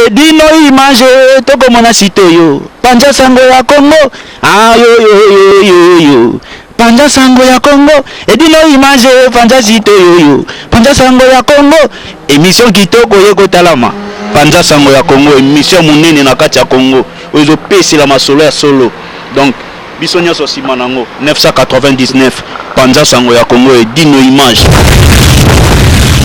Edino image tokomona site oyo panza sango ya Congo ayoyoyoyoyo panza sango ya Congo Edino image panza site oyo panza sango ya Congo emission kitoko ye kotalama panza sango ya Congo emission monene na kati ya Congo oyo ezopesela masolo ya solo donc biso nyonso nsima nango 999 panza sango ya Congo Edino image.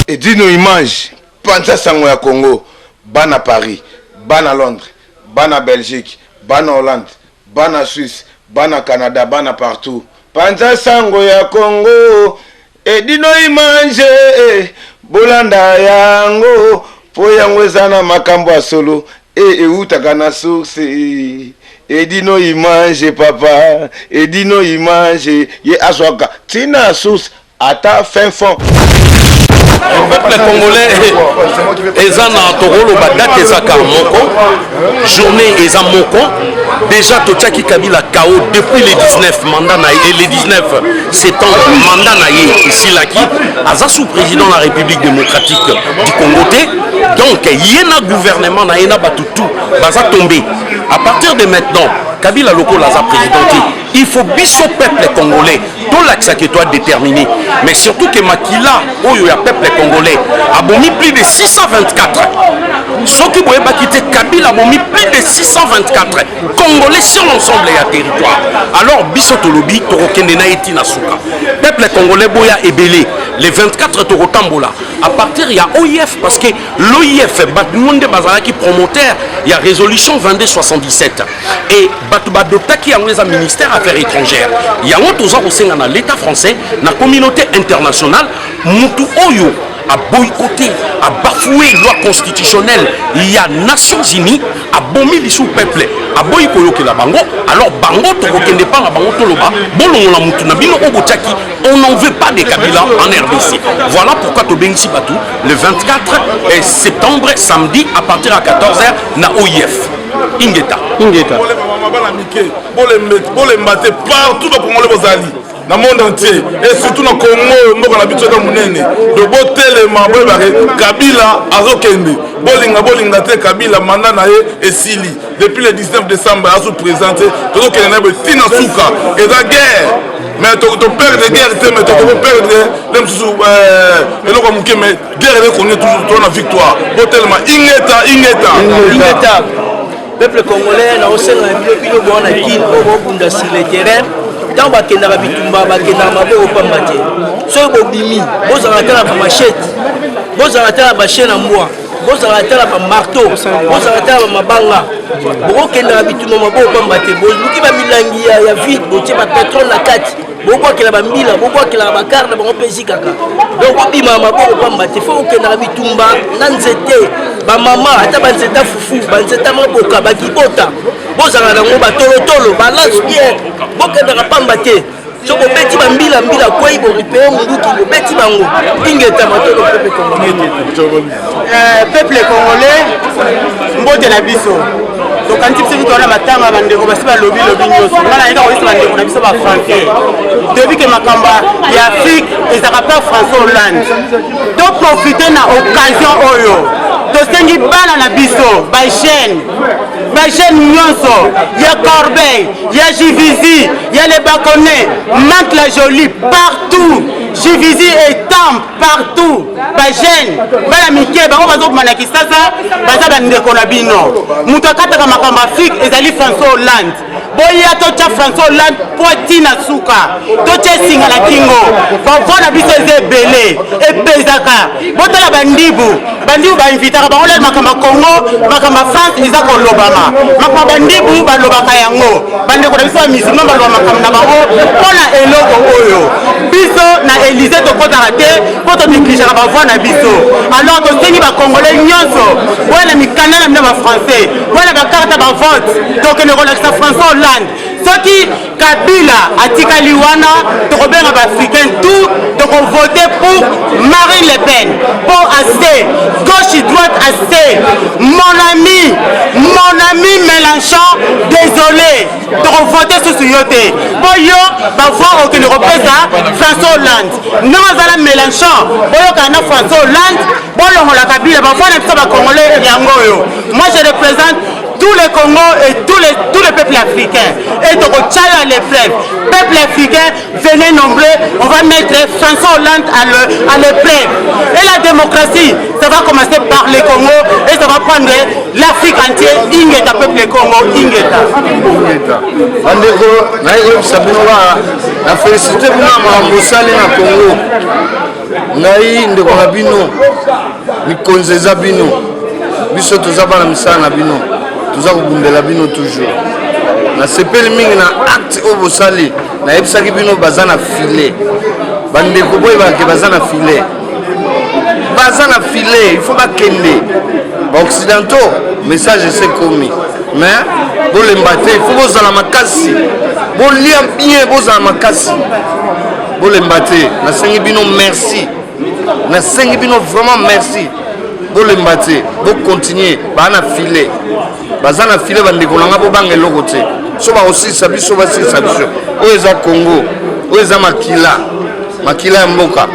Edino image panza sango ya Congo bana Paris bana Londres bana Belgique bana Hollande bana Suisse bana Canada bana partout panza sango ya Congo Edino image bolanda yango po yango eza na makambo ya solo e ewutaka na source. Edino image papa Edino image ye azwaka tina source ata fin fond. Peuple congolais eza na tokoloba date eza kaka moko, journée eza moko. Déjà totiaki Kabila KO depuis le 19 mandat na ye, le 19 septembre mandat na ye esilaki, aza sous président de la République démocratique du Congo te. Donc ye na gouvernement na ye na bato tout baza tombé. À partir de maintenant Kabila lokola aza président te, il faut biso peuple congolais tolakisaka to déterminé, mais surtout que makila oyo ya peuple congolais abomi plus de 624. Soki boyebaki te, Kabila abomi plus de 624 congolais sur l'ensemble ya territoire. Alors biso tolobi tokokende na ye ntina suka. Peuple congolais, boya ebele le 24, tokotambola à partir ya OIF, parce que l'OIF bato nde bazalaki promoteur ya résolution 2277 et bato baadoptaki yango eza ministère affaires étrangères. Yango toza kosenga na l'État français, na communauté internationale, mutu oyo aboycotter, abafoué loi constitutionnelle ya Nations Unies, abomi lisu peuple, aboyi koyokela bango. Alors bango tokokende mpa na bango, toloba bolongola mutu na bino oyo botiaki. On n'en veut pas de Kabila en RDC. Voilà pourquoi tobengisi bato le 24 septembre, samedi, à partir à 14h na OIF. Ingeta. Ingeta. Bana mike, bolemba te. Partout bacongolais bozali na monde entier et surtout na Congo, mboka na biso eza monene. Donc botelema, boyebake Kabila azokende. Bolinga bolinga te, Kabila mandat na ye esili depuis le 19 décembre, azo présente. Tozokende na ye boye ntina suka. Eza guerre, mais toperdre guerre te, mais tokoperdre le mosusu eloko ya moke, mais guerre ekoni toujours to na victoire. Botelema, ingeta, ingeta. Ingeta. Peuple congolais, naosenga na bino, bino boa na Kine oyo bobunda sur le terrain, ntango bakendaka bitumba bakendaka maboko pamba te. Soki bobimi, bozala ata na bamachette, bozala ata na bachien na mbwa, bozala ata na bamarteau, bozala ata na bamabanga. Bokokendaka bitumba maboko pamba te. Boluki bamilangi ya vide, botie bapétrole na kati, bobwakela bambila, bobwakelaka bakare na bango mpe ezikaka. Donc bobimaka maboko pamba te. Faut kokendaka bitumba na nzete, bamama, ata banzete ya fufu, banzete maboka, bakibota, bozala nango, batolotolo, balance pierre. Bokendaka pamba te. So bobeti bambila, mbila kwei, boripeye munduki, bobeti bango. Ingeta, matolo, peuple congolais. Peuple congolais, mbote na biso. Tokanisi biso towana matanga, bandeko basi balobi lobi nyonso. Nga nayeka koyesa bandeko na biso bafrançais, toyebi ke makambo ya Afrique ezalaka pa François Hollande. Toprofite na occasion oyo, tosengi bana na biso bajeune, bajeune nyonso ya Corbeil, ya Juvisy, ya Le Baconnet, Mantes la Jolie, partout, Juvisy, Étampes, partout, bajeune, bana mike, bango bazobima na Kisasa, baza bandeko na bino. Moto akataka makambo Afrique ezali François Hollande. Boya totya François Hollande po ntina suka, totya esinga na kingo. Bavoi na biso eza ebele, epezaka. Botala bandibu, bandibu bainvitaka bango lelo. Makambo ya Congo, makambo ya France eza kolobama, makambo bandibu balobaka yango, bandeko na biso ya musulman baloba makambo na bango. Mpona eloko oyo biso na Élysée tokɔtaka te mpo tonégligeaka bavoi na biso. Alors tosengi bacongolais nyonso, boya na mikanda na bino bafrançais, boya na bacarte ya bavote, tokende kolakisa François Hollande. Soki Kabila atikali wana, tokobenga ba africain tout, tokovote pour Marine Le Pen po assez gauche droite assez. Mon ami, mon ami Mélenchon, désolé, tokovote susu yo te po yo ba voix okende kopesa François Hollande. Ndenge azala Mélenchon, boyokana na François Hollande, bolongola Kabila, ba voix na biso ba congolais yango oyo. Moi je représente tous les Congo et tous les peuples africains. Et tokotia yo à l'épreuve. Peuple africain, venez nombreux, on va mettre François Hollande à l'épreuve. Et la démocratie, ça va commencer par le Congo et ça va prendre l'Afrique entière. Ingeta, peuple Congo, Ingeta. Ingeta. Bandeko, naye koyebisa bino kaka na félicité bino na makambo osali na Congo. Ngai ndeko na bino, mikonzi eza bino, biso toza bana misala na bino, toza kobundela bino toujours. Nasepeli mingi na acte oyo bosali. Nayebisaki bino baza na filet, bandeko boyebaka ke baza na filet, baza na filet, il faut bakende baoccidentaux. Message ese ekomi, mais bolemba te, il faut bozala makasi, bolia bien, bozala makasi, bolemba te. Nasengi bino merci, nasengi bino vraiment merci, bolemba te, bocontinue. Baa na filet, baza na filet, bandeko na nga, bobanga eloko te. So bakosilisa biso, basilisa biso. Oyo eza Congo, oyo eza makila, makila ya mboka.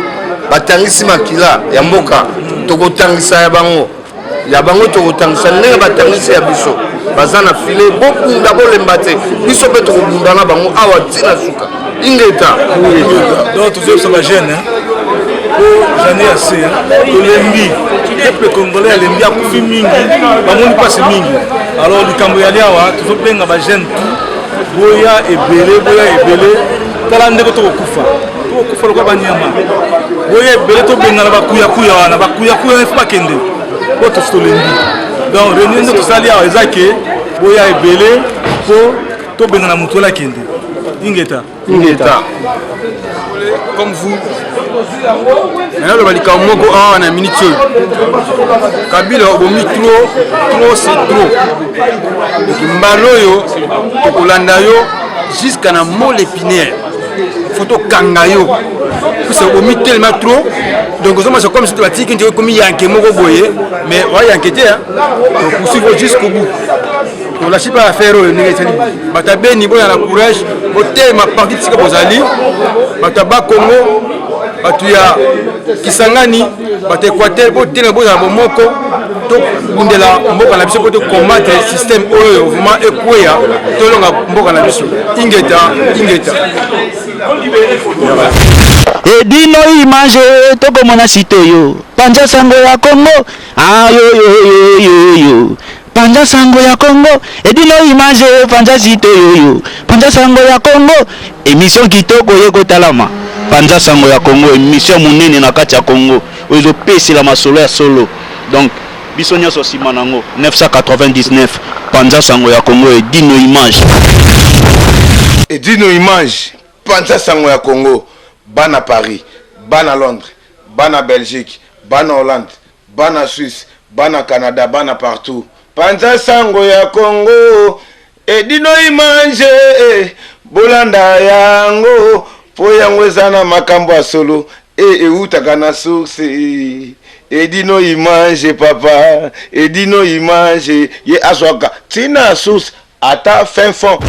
Batangisi makila ya mboka, tokotangisa ya bango, ya bango tokotangisa ndenge batangisi ya biso. Baza na filet, bobunda, bolemba te. Biso mpe tokobunda na bango awa ntina suka. Ingeta. Donc tozoyebisa bajeune po j'en ai assez, tolembi, peuple congolais alembi, akufi mingi, bamoni mpasi mingi. Alors likambo yali awa, tozobenga bajeune tout, boya ebele, boya ebele. Tala ndenge tokokufa, tokokufa lokola banyama. Boya ebele, tobengana bakuyakuya wana, bakuyakuya wana ifo bakende po tosi tolembi. Donc réunion nde tosali awa eza ke boya ebele po tobengana motu wana akende. Ingeta. Ingeta. Comme vous naloba likambo moko awa na minute oyo, Kabila obomi trop, trop c'est trop. Donc mbala oyo tokolanda yo jusqu'à na moelle épinière, faut tokanga yo puisque obomi tellement trop. Donc ozomasa comme si batiki nti ekomi yanke moko boye, mais oya yanke te, topoursuivre jusqu'au bout, tolâche pas affaire oyo. Ndenge esali bato ya Beni, boya na courage, botelema parti bisika bozali, bato ya Bakongo, bato ya Kisangani, bato ya Équateur, botelema, bozala bomoko, tobundela mboka na biso mpo tocombattre système oyo vraiment ekweya, tolonga mboka na biso. Ingeta, ingeta. Edino image, tokomona site oyo, Panza Sango ya Congo. Ayoyoyoyoyo, Panza Sango ya Congo, Edino image, panza site oyoyo, Panza Sango ya Congo, émission kitoko ye kotalama. Panza Sango ya Congo, émission monene na kati ya Congo oyo ezopesela masolo ya solo. Donc biso nyonso nsima nango 999, Panza Sango ya Congo, Edino image. Edino image, Panza Sango ya Congo. Bana Paris, bana Londres, bana Belgique, bana Hollande, bana Suisse, bana Canada, bana partout, Panza Sango ya Congo, Edino image, bolanda yango mpo yango eza na makambo ya solo e eutaka na source. Edino image, papa Edino image, ye azwaka ntina source ata fin fond.